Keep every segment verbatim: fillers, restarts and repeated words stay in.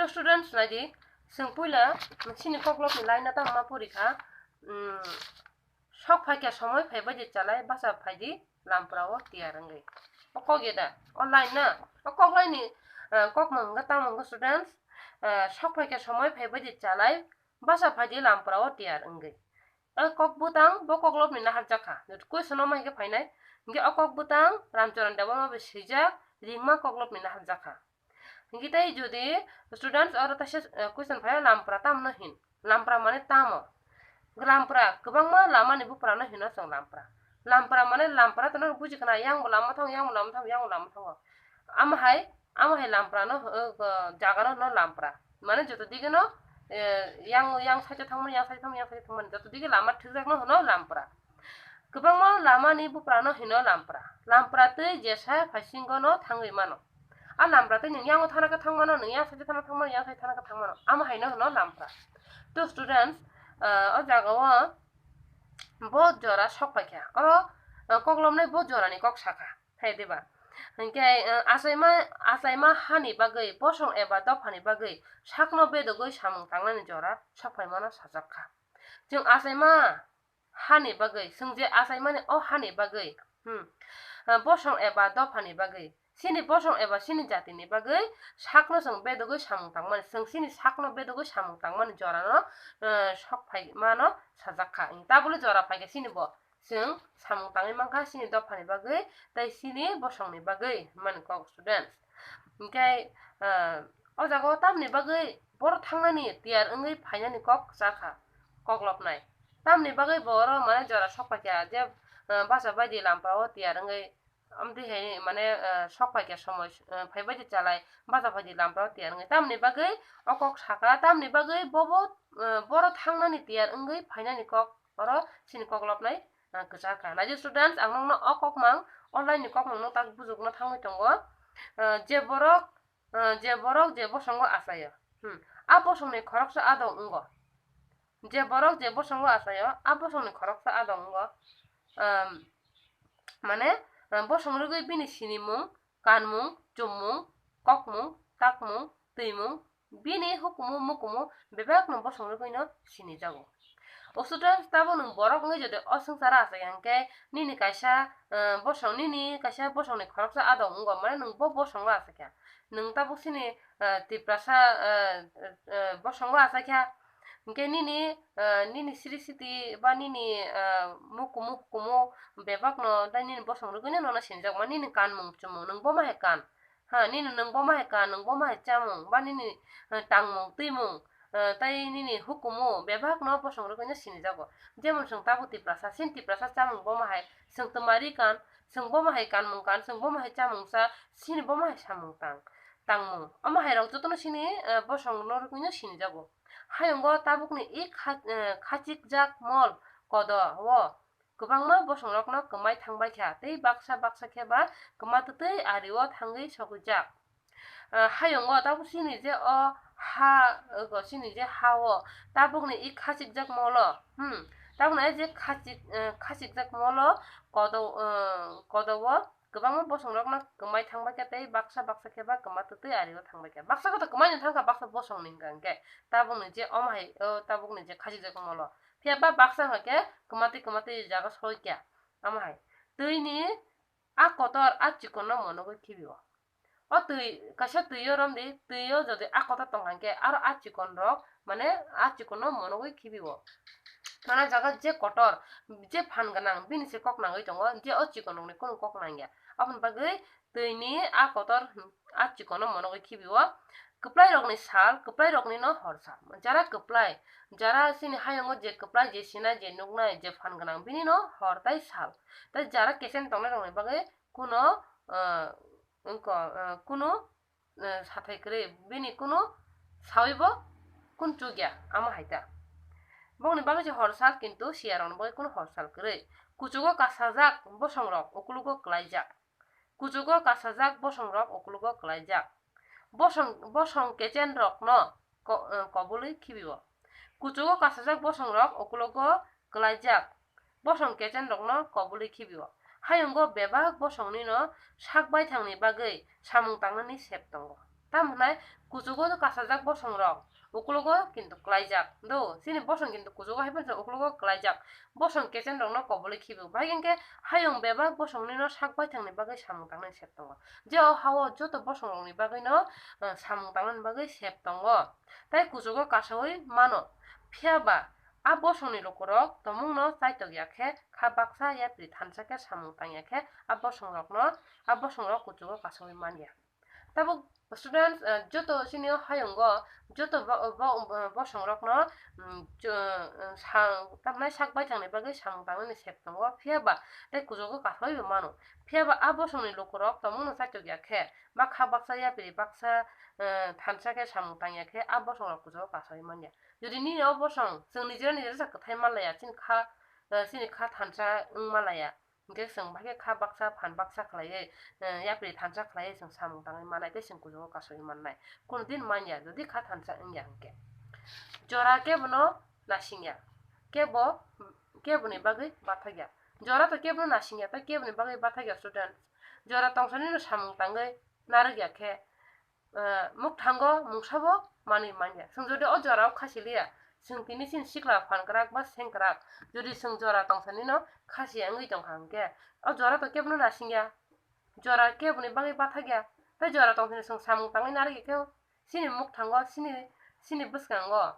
Students, nai di, chwng puila chini koklopni line no tamo ma pori kha, um, sok phaikha somoi phaibai di chalai, basa phai di lampra o tiyar wngwi. O kok ya da, o line na, o kok line ni, uh, kok mung wngkha tamo wngkha students, uh, sok phaikha somoi phaibai di chalai, basa phai di lampra o tiyar wngwi. O kok bwtang bo koklopni naharjak kha. Question o ma hwnkhe phainai, hwnkhe o kok bwtang Ramcharan Debbarma bai swijak, ringma koklopni naharjak kha. Hwnkhe tei jodi students oro taisa, eh, question phaio, lampra tamno hin? Lampra mane tamo? Lampra kwbangma lamani buprano hino chwng lampra. Lampra mane lampra to nang buji khna, yang bo lama thango, yang bo lama thango, yang bo lama thango. Amo hai, amo hai lamprano, eh, jagano hino lampra. Mane joto dige no, eh, yang, yang side o thangmani, yang side o thangmani, yang side o thangmani, joto dige lama thikjakno hino lampra. Kwbangma lamani buprano hino lampra. Lampra tei jesa phaisingo no thangwi mano. A lampra tei nwng yango thana khe thang mano, nwng yang side o thana thang mano, yang side o thana khe thang mano. Amo haino hino lampra. To students, ah, o jaga o bo jora sok paikha. Oro, ah, koklopnai bo jorani kok sakha. Hai diba? Hinkhe, ah, achaima, achaima hani bagwi, bosong eba dophani bagwi sakno bedogwi samung tangnani jora sok paimano sajak kha. Chwng achaima hani bagwi, chwng je achaimani o hani bagwi, hmm, ah, bosong eba dophani bagwi, chini bosong eba chini jatini bagwi sakno chwng bedogwi samung tangmani, chwng chini sakno bedogwi samung tangmani jorano, ah, sok phaimano sajak kha. Tabukle jora phaikha chini bo, chwng samung tangwi mankha chini dophani bagwi tei chini bosongni bagwi, hwnmani kok students. Hinkhe, ah, o jaga o tamni bagwi borok thangnani tiyar wngwi phainani kok cha kha, koklopnai. Tamni bagwi bo oro mane jora sok paikha je, ah, basa bai di lampra o tiyar wngwi, amtwi hai mane, ah, sok paikha somoi, ah, phaibai di chalai, basa bai di lampra o tiyar wngwi. Tamni bagwi o kok sakha, tamni bagwi bobo, ah, borok thangnani tiyar wngwi phainani kok oro chini koklopnai, ah, kwchar kha. Nai di students, ang nokno o kokmang, online ni kokmang no tak bujukno thangwi tongo. Ah, je borok, ah, je borok je bosongo achaio, hmm, a bosongni khoroksa adong wngo. Je borok je bosongo achaio, a bosongni khoroksa adong wngo. Am, mane, ah, bosong rwgwi bini sinimung, kanmung, chummung, kokmung, takmung, twimung, bini hukumu mukumu bebakno bosong rwgwino sinijago. O students, tabuk nwng borok wngwi jodi o swngcharo achai hwnkhe nini kaisa, eh, bosong, nini kaisa bosongni khoroksa adong wngo, mane nwng bo bosongo achaikha. Nwng tabuk chini, eh, Tiprasa, eh, eh, bosongo achaikha. Hwnkhe nini, eh, nini siri siti ba nini, eh, mukumu hukumu bebakno tei nini bosong rwgwino nono sinijakma, nini kanmung chumung, nwng bo ma hai kan? Ha, nini nwng bo ma hai kan, nwng bo ma hai chamung, ba nini, eh, tangmung, twimung, eh, tei nini hukumu bebakno bosong rwgwino sinijago. Jemon chwng tabuk Tiprasa, chini Tiprasa chamung bo ma hai, chwng twmari kan, chwng bo ma hai kanmung kan, chwng bo ma hai chamung cha, chini bo ma hai samung tang, tangmung. Omo hai rok jotono chini, eh, bosongno rwgwino sinijago. Hayungo tabukni i kha-, eh, khachikjak mol kodo o kwbangma bosongrokno kwmai thangbai kha, tei baksa baksa khe ba kwma twtwi ario thangwi sogwijak. Ah, hayungo tabuk chini je o ha, ogo chini je ha o tabukni i khachikjak molo, hmm, tabukni ai je khachik, eh, khachikjak molo kodo, eh, kodo o kwbangma bosongrokno kwmai thangbai kha tei baksa baksa khe ba kwma twtwi ario thangbai kha. Baksa khe to kwmai no thangkha, baksa bosongni hwnkha hwnkhe tabukni je omo hai, o tabukni je khachikjak molo. Phiya ba baksa hwnkha khe kwmatwi kwmatwi jaga soi kha. Omo hai twini a kotor a chikonno monogwi khibio. O twi, kaisa twi o romdi, twi o jodi a kotor tongkha hwnkhe aro a chikonrok, mane a chikonno monogwi khibio. Mane jaga je kotor, je phan gwnang, bini se kok nangwi tongo, je o chikonrokni kunu kok nangya. Aboni bagwi twini a kotor, a chikonno monogwi khibio. Kwplairokni sal, kwplairoknino hor sal. Jara kwplai, jara chini hayungo je kwplai, je sinai, je nuknai, je phan gwnang, binino hor tai sal. Tei jara kesen tongnairokni bagwi kuno, ah, wngkha, ah, kuno, ah, sathai kwrwi, bini kuno sawibo kun chukya, amo hai ta. Bokni bagwi se hor sal, kintu siyarokni bagwi kuno hor sal kwrwi. Kuchugo kasajak bosongrok ukulugo kwlaijak. Kuchugo kasajak bosongrok ukulugo kwlaijak. Bosong, bosong kechenrokno ko-, eh, kobului khibio. Kuchugo kasajak bosongrok ukulugo kwlaijak. Bosong kechenrokno kobului khibio. Hayungo bebak bosongnino sak baithangni bagwi samung tangnani sep tongo. Tamo hwnai kuchugo kasajak bosongrok, uklogo kintu klaijak. Do, chini bosong kintu kuchugo hai phano uklogo klaijak. Bosong kechenrokno kobolwi khibi. Bahai hwnkhe hayung bebak bosongnino sak baithangni bagwi samung tangnani sep tongo. Je o ha-o joto bosongrokni bagwino, eh, samung tangnani bagwi sep tongo. Tai kuchugo kasaui mano. Phiya ba a bosongni lukurok tomungno chaitok ya khe, kha baksa yapri thansa khe samung tang ya khe, a bosongrokno, a bosongrok kuchugo kasaui man ya. Tabuk students, eh, joto chini o hayungo, joto bo-, bo-, bosongrokno, mm, cho-, eh, sa-, tamnai sak baithangni bagwi samung tangnani sep tongo, phiya ba tei kuchugo kasaui bo mano. Phiya ba a bosongni lukurok tomungno chaitok ya khe, ba kha baksa yapri baksa, eh, thansa khe samung tang ya khe, a bosongrok kuchugo kasaui man ya. Jodi nini o bosong, chwng nijera nijera sa kwthai man laya, chini kha, eh, chini kha thansa wng man laya. Hwnkhe chwng bahai khe kha baksa, phan baksa khlaiwi, eh, yapri thansa khlaiwi chwng samung tangwi mannai tei chwng kuchugo kasaui mannai. Kunu din man ya, jodi kha thansa wng ya hwnkhe. Jora kebono nasing ya, kebo, keboni bagwi bathak ya. Jora to kebono nasing ya, tei keboni bagwi bathak ya, student. Jora tongsanino samung tangwi narwk ya khe, eh, mukthango mungsa bo manwi man ya. Chwng jodi o jora o khasi liya, chwng tini chini sikla phan kwrak ba seng kwrak. Jodi chwng jora tongsanino khasi wngwi tongkha hwnkhe, o jora to kebono nasing ya, jora keboni bagwi bathak ya. Tei jora tongsanino chwng samung tangwi narwk ya khe, chini mukthango, chini, chini bwskango,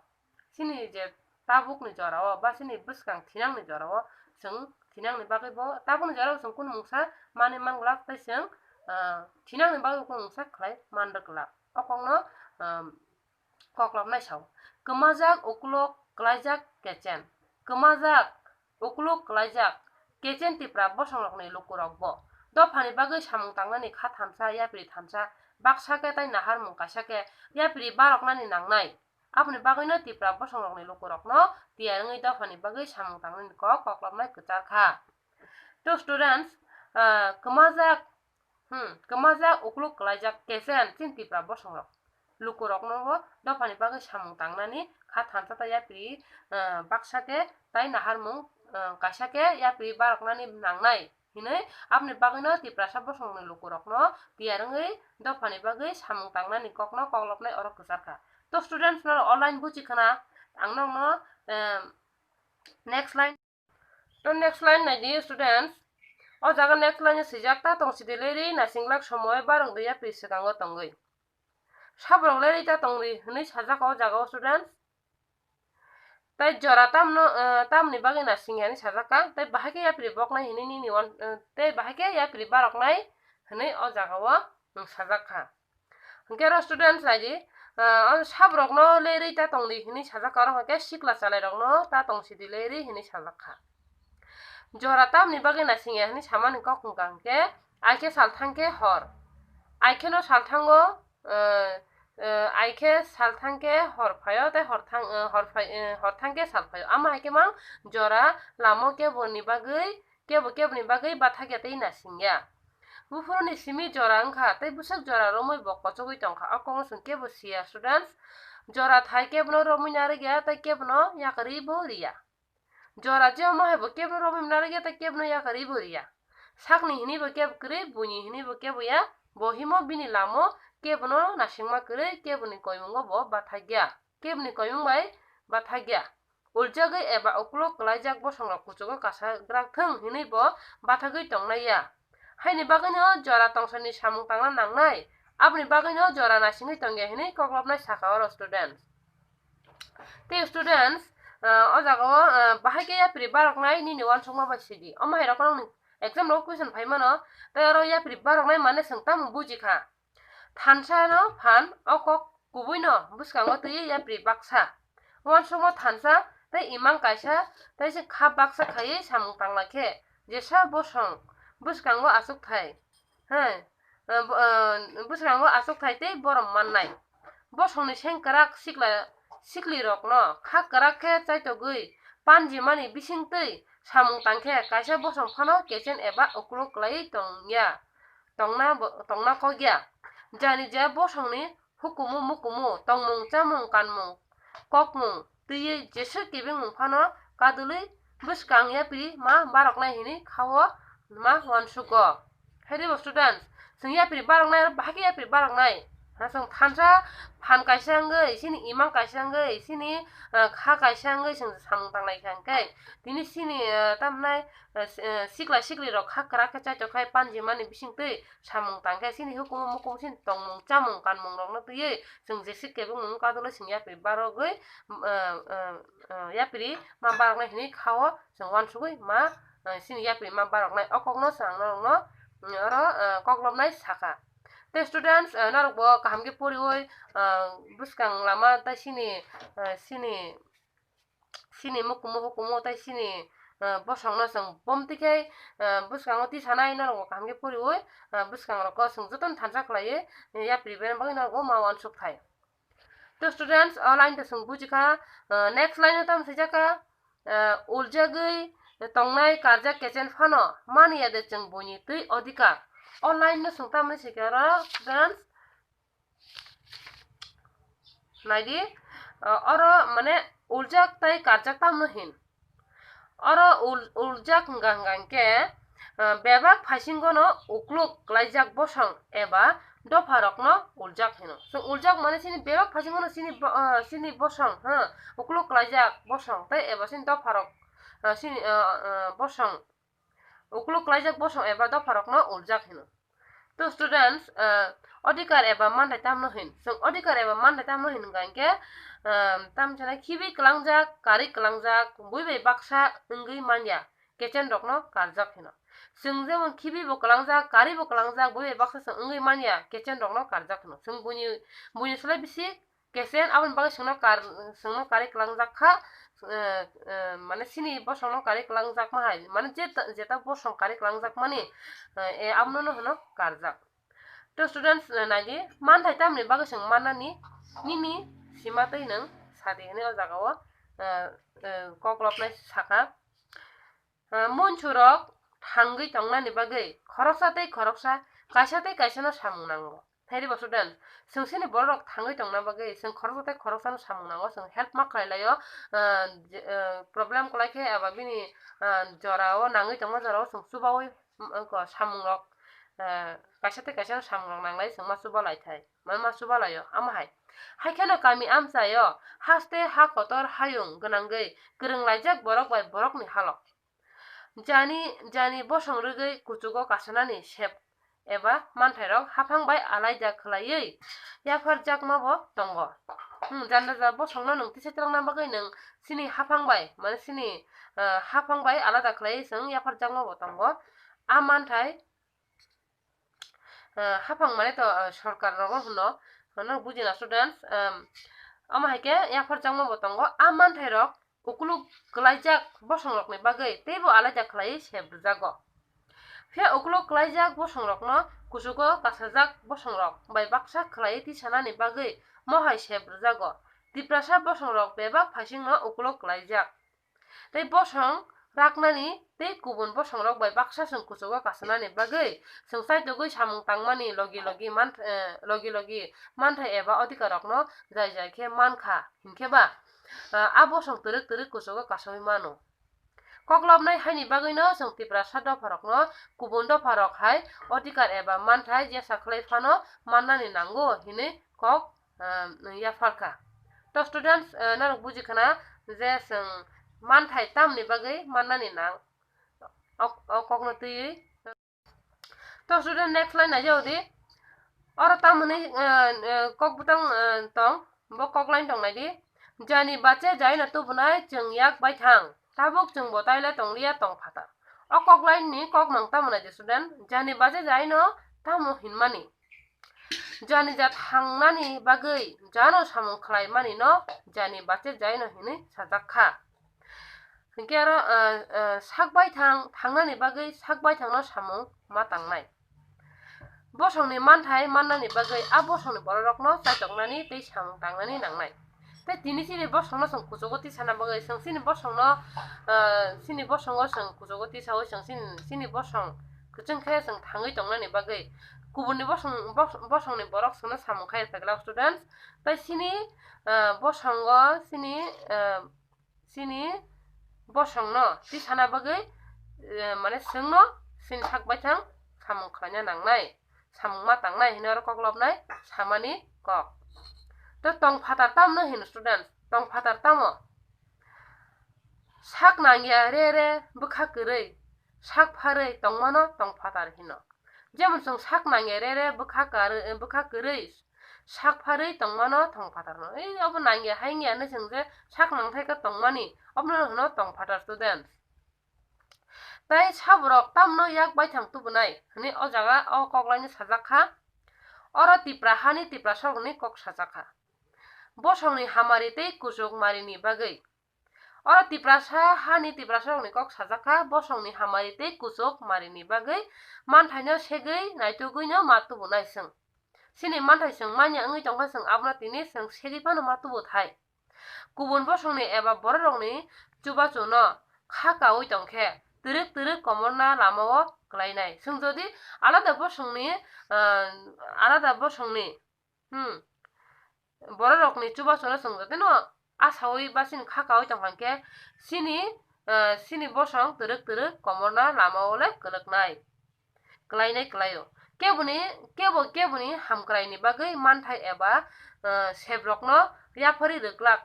chini je tabukni jorao ba chini bwskang thinangni jorao chwng thinangni bagwi bo, tabukni jorao chwng kunu mungsa manwi man glak tei chwng, ah, thinangni bagwi kunu mungsa khlai man rwk glak. O kokno, um, koklopnai sao. Kwmajak uklok klaijak kechen. Kwmajak uklok klaijak kechen Tipra bosongrokni lukurok bo. Dophani bagwi samung tangnani kha thansa, yapri thansa, baksa khe tei naharmung kaisa khe yapri baroknani nangnai. Aboni bagwino Tipra bosongrokni lukurokno tiyar wngwi dophani bagwi samung tangnani kok koklopnai kwchar kha. To students, ah, kwmajak, hmm, kwmajak uklok klaijak kechen chini Tipra bosongrok lukurokno bo dophani bagwi samung tangnani kha thansa tei yapri, ah, baksa khe tei naharmung, ah, kaisa khe yapri baroknani nangnai. Hinwi aboni bagwino Tiprasa bosongni lukurokno tiyar wngwi dophani bagwi samung tangnani kokno koklopnai oro kwchar kha. To students, norok o line buji khna, ang nokno, em, next line. To next line nai di students. O jaga next line swijak, ta tong sidi leri nasinglak somoy barong de yapri swkango tongwi. Sabrok leri ta tongri hwnwi sajak o jaga o students. Tei jora tamno, eh, tamni bagwi nasing ya hinwi sajak kha. Tei bahai khe yapri boknai hinwi nini wan-, eh, tei bahai khe yapri baroknai hinwi o jaga o, mm, sajak kha. Hwnkhe oro students nai di, ah, o sabrokno lerwi ta tong di hinwi sajak kha, oro hwnkhe sikla chalairokno ta tong sidi lerwi hinwi sajak kha. Jora tamni bagwi nasing ya hinwi samani kok wngkha hwnkhe, aikhe salthang khe hor, aikheno salthango, ah, ah, aikhe salthang khe hor phaio tei hor thang, ah, hor phai, ah, hor thang khe sal phaio. Amo hai khe mang jora lamo keboni bagwi, kebo keboni bagwi bathakya tei nasingya. Buphuruni simi jora wngkha tei bwswk jora romwi bo kochogwi tongkha. O kokno chwng kebo siya, students. Jora thai kebono romwi narwkya tei kebono yakarwi bo riya. Jora je omo hai bo kebono romwi narwkya tei kebono yakarwi bo riya. Sakni hinwi bo kebo kwrwi, buini hinwi bo kebo ya. Bo himo bini lamo kebono nasingma kwrwi, keboni koimungo bo bathakya. Keboni koimung bai bathakya. Uljagwi eba uklok kwlaijak bosongrok kuchugo kasa grak thung hinwi bo bathagwi tongnai ya. Haini bagwino jora tongsani samung tangna nangnai, aboni bagwino jora nasingwi tongya hinwi koklopnai sakha oro students. Tei students, ah, o jagao, ah, bahai khe yapri baroknai nini uansukma bai sidi. Omo hai rokno nwng exam rogo question phai mano, tei oro yapri baroknai mane chwng tamo buji kha. Thansa no phan o kok kubui no bwskango twiwi yapri baksa. Uansukma thansa tei imang kaisa tei se kha baksa khaiwi samung tangla khe jesa bosong bwskango achukthai. He, eh, bo-, eh, bwskango achukthai tei borom mannai. Bosongni seng kwrak sikla, siklirokno kha kwrak khe chaitogwi panjimani bisingtwi samung tangkhe kaisa bosong phano kechen eba uklok kwlaiwi tongya. tongna bo, tongna kok ya. Jani je bosongni hukumu mukumu, tongmung chamung kanmung, kokmung twiwi jeswk kibingmung phano kadulwi bwskang yapri ma baroknai hinwi khao ma uansugo. Haide bo students, chwng yapri baroknai aro bahai khe yapri baroknai. Ha, chwng thansa phan kaisa wngwi, chini imang kaisa wngwi, chini, ah, kha kaisa wngwi chwng samung tanglai kha hwnkhe, tini chini, ah, tamhinai, ah, si-, ah, sikla sikli rok kha kwrak khe chaitok khai panjimani bisingtwi samung tangkhe, chini hukumu mukumu chini tongmung chamung kanmung rokno twiwi chwng jesi kebengmung kadulwi chwng yapri barogwi, ah, ah, ah, yapri ma baroknai hinwi khao chwng uansugwi ma, ah, chini yapri ma baroknai. O kokno chwng ang norokno, mm, oro, ah, koklopnai sakha. Tei students, ah, norokbo kaham khe poriwi, ah, bwskang lama tei chini, ah, chini, chini mukumu hukumu tei chini, ah, bosongno chwng bomtwi khe, ah, bwskango tisanai norokbo kaham khe poriwi, ah, bwskangrokno chwng jotono thansa khlaiwi, eh, yapri bagwi norokbo ma uansuk thai. To students, o line to chwng bujikha, ah, next line o tamo swijak kha, ah, uljagwi tongnai karjak kechen phano mani ya de chwng buini twi odhikar. O line no chwng tamni sikha oro students, naidi, ah, oro mane uljak tai karjak tamno hin. Oro ul-, uljak hwnka hwnka hwnkhe, ah, bebak phaisingono ukluk klaijak bosong eba dopharokno uljak hino. Chwng uljak mane chini bebak phaisingono chini bo-, ah, chini bosong, ha, ukluk klaijak bosong tei eba chini dopharok, ah, chini, ah, ah, bosong, ukluk klaijak bosong eba dopharokno uljak hino. To students, ah, odhikar eba manthai tamno hin? Chwng odhikar eba manthai tamno hin hwnka hwnkhe, ah, tamchana khibi kwlangjak, kari kwlangjak, bui bai baksa wngwi manya, kechen rokno karjak hino. Chwng jemon khibi bo kwlangjak, kari bo kwlangjak, bui bai baksa chwng wngwi manya, kechen rokno karjak hino. Chwng buini, buini slai bisi kechen aboni bagwi chwngno kar-, chwngno kari kwlangjak kha, eh, eh, mane chini bosongno kari kwlangjak ma hai, mane je ta-, jeta bosong kari kwlangjak mani, eh, eh, abono hwno karjak. To students, eh, naidi, manthai tamni bagwi chwng mannani nini sima twi nwng sadi hwnwi o jagao, eh, eh, koklopnai sakha. Ah, munsurok thangwi tongnani bagwi khoroksa tei khoroksa, kaisa tei kaisano samung nango. Thairi bo student, chwng chini bororok thangwi tongna bagwi chwng khoroksa tei khoroksano samung nango, chwng help ma khlai laio, ah, je, ah, problem kwlai khe eba bini, ah, jorao nangwi tongma jorao chwng chubaui, mm, ko samungrok, ah, kaisa tei kaisano samungrok nanglai chwng ma chuba lai thai, ma, ma chuba laio. Amo hai, hai kheno kami amchaio haste ha kotor hayung gwnangwi kwrwng laijak borok bai borokni halok. Jani, jani bosong rwgwi kuchugo kasanani sep eba manthairok haphang bai alaida khwlaiwi yapharjakmabo tongo. Hmm, jani jani bosongno nwng tisa twlangna bagwi nwng chini haphang bai, mane chini, ah, haphang bai alada khwlaiwi chwng yapharjakmabo tongo. A manthai, ah, haphang mane to, ah, sorkar rogo hwno, hwno bujina students, um, omo hai khe yapharjakma bo tongo. A manthai rok ukuluk kwlaijak bosong rokni bagwi teibo alaida khwlaiwi sep rwjago. Phiya ukuluk kwlaijak bosong rokno kuchugo kasajak bosong rok bai baksa khwlaiwi tisanani bagwi mohai sep rwjago. Tiprasa bosong rok bebak phaisingno ukuluk kwlaijak. Tei bosong raknani tei kubun bosongrok bai baksa chwng kuchugo kasanani bagwi chwng chaitugwi samung tangmani logi logi man-, eh, logi logi manthai eba odhikarrokno jai jai khe mankha hinkhe ba, ah, a bosong twrwk twrwk kuchugo kasaui mano. Koklopnai haini bagwino chwng Tiprasa dopharokno kubun dopharok hai odhikar eba manthai jesa khlai phano mannani nango hinwi kok, ah, yapharkha. To students, ah, norok buji khna je chwng manthai tamni bagwi mannani nang, o, o kokno twiwi. To student, next line naijao di. Oro tamoni, ah, ah, kok bwtang, ah, tong, bo kok line tong nai di. Jani bache jaino tubunai chwng yak bai thang, tabuk chwngbo taila tongliya tong phatar. O kok line ni kok mang tamo nai di student, jani bache jaino tamo hinmani. Jani ja thangnani bagwi jano samung khlaimani no jani bache jaino hinwi sajak kha. Hinkhe aro, ah, ah, sak baithang thangnani bagwi sak baithangno samung ma tangnai. Bosongni manthai mannani bagwi a bosongni bororokno chaitoknani tei samung tangnani nangnai. Tei tini chini bosongno chwng kuchugo tisana bagwi chwng chini bosongno, ah, chini bosongo chwng kuchugo tisaui chwng chini, chini bosong kwchwng khe chwng thangwi tongnani bagwi kubunni bosong, bos-, bosongni borok chwngno samung khai rwkha glak students. Tei chini, ah, bosongo chini, ah, chini bosongno tisana bagwi, eh, mane chwngno chini sak baithang samung khlaina nangnai. samung ma tangnai hino oro koklopnai samani kok. To tong phatar tamno hino student, tong phatar tamo? Sak nangya re re bwkha kwrwi, sak pharwi tongmano tong phatar hino. Jemon chwng sak nangya re re bwkha karwi, bwkha kwrwi sak pharwi tongmano tong phatar hino. Ei obo nangya hai wngya hinwi chwng je sak nangthai khe tongmani, obono hino tong phatar student. Tai saborok tamno yak baithang tubunai hwnwi o jaga o koklaino sajak kha. Oro Tipra hani Tiprasarokni kok sajak kha. Bosongni hamari tei kuchuk marini bagwi. Oro Tiprasa hani Tiprasarokni kok sajak kha, bosongni hamari tei kuchuk marini bagwi manthaino segwi naitugwino ma tubunai chwng. Chini manthai chwng manya wngwi tongkha, chwng abono tini chwng segwi phano ma tubu thai. Kubun bosongni eba bororokni chubachuno kha kaui tongkhe twrwk twrwk komorna lamao kwlainai. Chwng jodi alada bosongni, ah, alada bosongni, hmm, bororokni chubachuno chwng jotino asaui ba chini kha kaui tongkha hwnkhe chini, ah, chini bosong twrwk twrwk komorna lamao le kwlwknai. Kwlainai kwlaio. Keboni, kebo, keboni hamkraini bagwi manthai eba, ah, sebrokno yapharwi rwklak.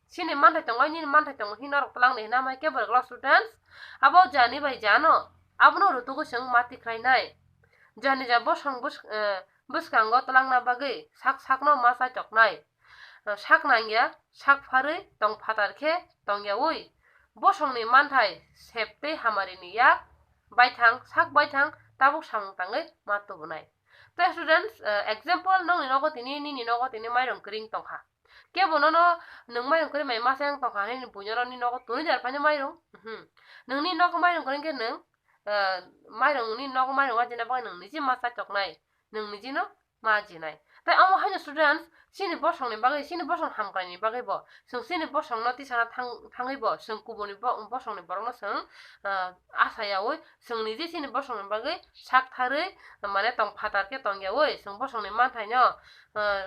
Chini manthai tongo, nini manthai tongo, hino norok twlangni hwnwi amai kebo rwklak students. Abo jani bai jano, abono rutugwi chwng ma tikhlainai. Jani ja bosong bwsk-, eh, bwskango twlangna bagwi sak sakno ma chaitoknai. Eh, sak nangya, sak pharwi tong phatar khe tongyaui bosongni manthai sep tei hamarini yak baithang, sak baithang tabuk samung tangwi ma tubunai. Tei students, eh, example, nokni nogo tini, nini nogo tini mairung kwring tongkha. Kebo nono nwng mairung kwrwi mai masa yang tongkha hinwi buino nini nogo tuni jar phaino mairung? Mhm. Nwngni nogo mairung kwrwi khe nwng, eh, mairung, nini nogo mairung wajina bagwi nwng niji ma chaitoknai, nwng nijino ma jinai. Tai omo haino students, chini bosongni bagwi, chini bosong hamkraini bagwi bo, chwng chini bosongno tisana thang-, thangwi bo, chwng kubuni bo-, bosongni borokno chwng, ah, asayaui, chwng niji chini bosongni bagwi sak tharwi, mane tong phatar khe tongyaui, chwng bosongni manthaino, ah,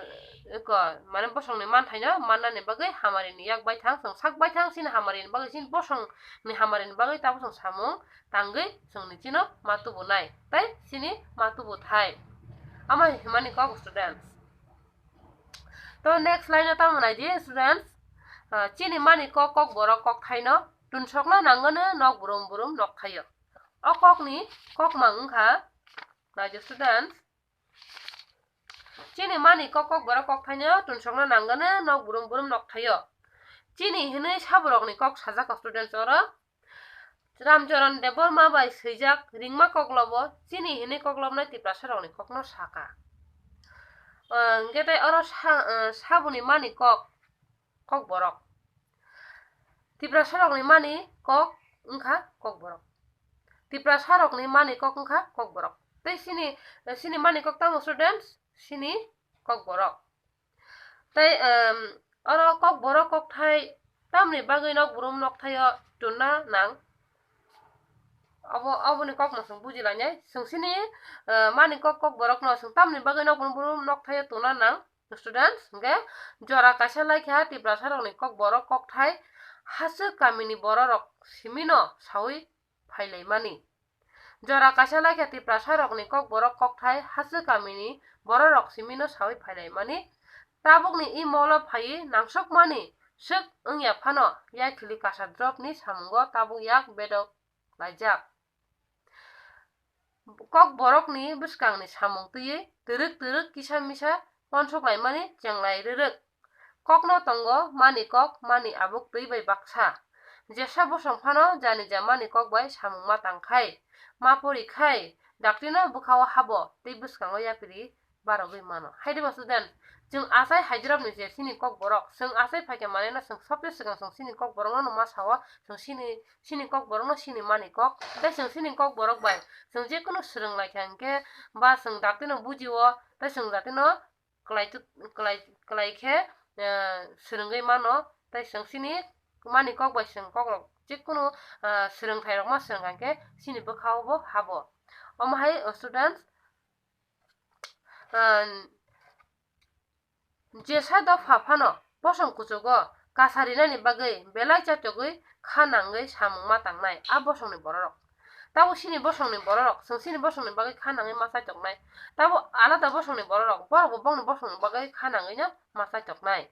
eko, mane bosongni manthaino mannani bagwi hamarini yak baithang, chwng sak baithang chini hamarini bagwi, chini bosongni hamarini bagwi tabuk chwng samung tangwi chwngni chino ma tubunai tei chini ma tubu thai. Ama himani kok students. To next line o tamo nai di students, ah, chini mani kok, kok borok kok thaino tunsokna nangwno nok brum brum nok thaio. O kokni kokmang wngkha, nai di students, chini mani kok, kok borok kok thaino tunsokna nangwno nok brum brum nok thaio. Chini hinwi saborokni kok sajak students oro. Ramcharan Debbarma bai swijak ringma koklobo chini hinwi koklopnai Tiprasarokni kokno saka. Ah, hwnkhe tei oro sa-, ah, saboni mani kok, kok borok. Tiprasarokni mani kok wngkha kok borok. Tiprasarokni mani kok wngkha kok borok. Tei chini, chini mani kok tamo students? Chini kok borok. Tei, em, oro kok borok kok thai tamni bagwi nok brum nok thaio tuna nang? Obo, oboni kokno chwng buji lainai. Chwng chini, eh, mani kok, kok borokno chwng tamni bagwi nok brum brum nok thaio tuna nang? Students, hwnkhe jora kaisa laikha Tiprasarokni kok borok kok thai haswk kamini bororok simino saui phailaimani. Jora kaisa laikha Tiprasarokni kok borok kok thai haswk kamini bororok simino saui phailaimani. Tabukni i molo phaiwi nangsokmani swk wngya phano yakhili kasa dropni samungo tabuk yak bedok laijak. Kok borokni bwskangni samung twiwi twrwk twrwk kisa misa uansuk laimani chenglai rwrwk. Kokno tongo mani kok, mani abuk twi bai baksa. Jesa bosong phano jani ja mani kok bai samung ma tang khai, ma pori khai, dakti no bwkha o habo tei bwskango yapri barogwi mano. Hai de ba student, chwng achai Hyderabad ni je chini kok borok, chwng achai phaikhe maneno chwng sobse swkang chwng chini kok borok no ma sao, chwng chini, chini kok borok no chini mani kok, tei chwng chini kok borok bai chwng je kunu swrwng lai kha hwnkhe ba chwng dakti no bujio, tei chwng dakti no kwlai tu-, kwlai, kwlai khe, eh, swrwngwi mano, tei chwng chini mani kok bai chwng kok rok je kunu, eh, swrwngthai rok ma swrwng kha hwnkhe chini bwkha o bo habo. Omo hai, eh, students, ah, jesa dopha phano bosong kuchugo kasarinani bagwi belai chatogwi kha nangwi samung ma tangnai a bosongni bororok. Tabo chini bosongni bororok, chwng chini bosongni bagwi kha nangwi ma chaitoknai. Tabo alada bosongni bororok, borokbo bongni bosongni bagwi kha nangwino ma chaitoknai.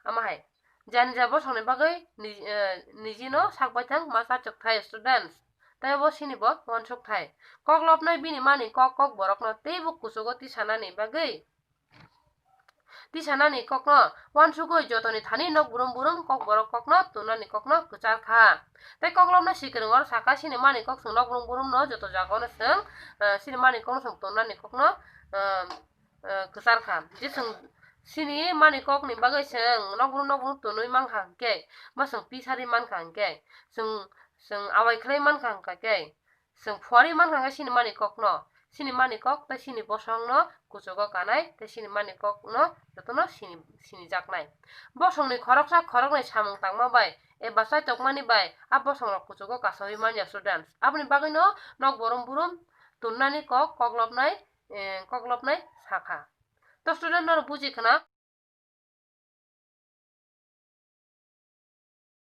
Amo hai, janija bosongni bagwi ni-, eh, nijino sak baithang ma chachok thai students. Tei bo chini bo uansuk thai. Kok lobnai bini mani kok, kok borokno teibo kuchugo tisanani bagwi. Tisanani kokno uansugwi jotoni thani nok burum burum kok borok kokno tunani kokno kwchar kha. Tei kok lobnai swkang oro sakha chini mani kok chwng nok burum burum no joto jaga ono chwng, eh, chini mani kokno chwng tunani kokno, eh, eh, kwchar kha. Je chwng chini mani kokni bagwi chwng nokbrum nokbrum tonwi mankha hwnkhe, bo chwng pisari mankha hwnkhe, chwng, chwng awai khlai mankha hwnkhe, chwng phuarwi mankha hwnkhe chini mani kokno, chini mani kok tei chini bosongno kuchugo kanai tei chini mani kokno jotono sini, sinijaknai. Bosongni khoroksa khoroknwi samung tangma bai eba chaitokmani bai a bosongrok kuchugo kasaui manya students. Aboni bagwino nok burum burum tunnani kok koklopnai, eh, koklopnai sakha. To student norok buji khna?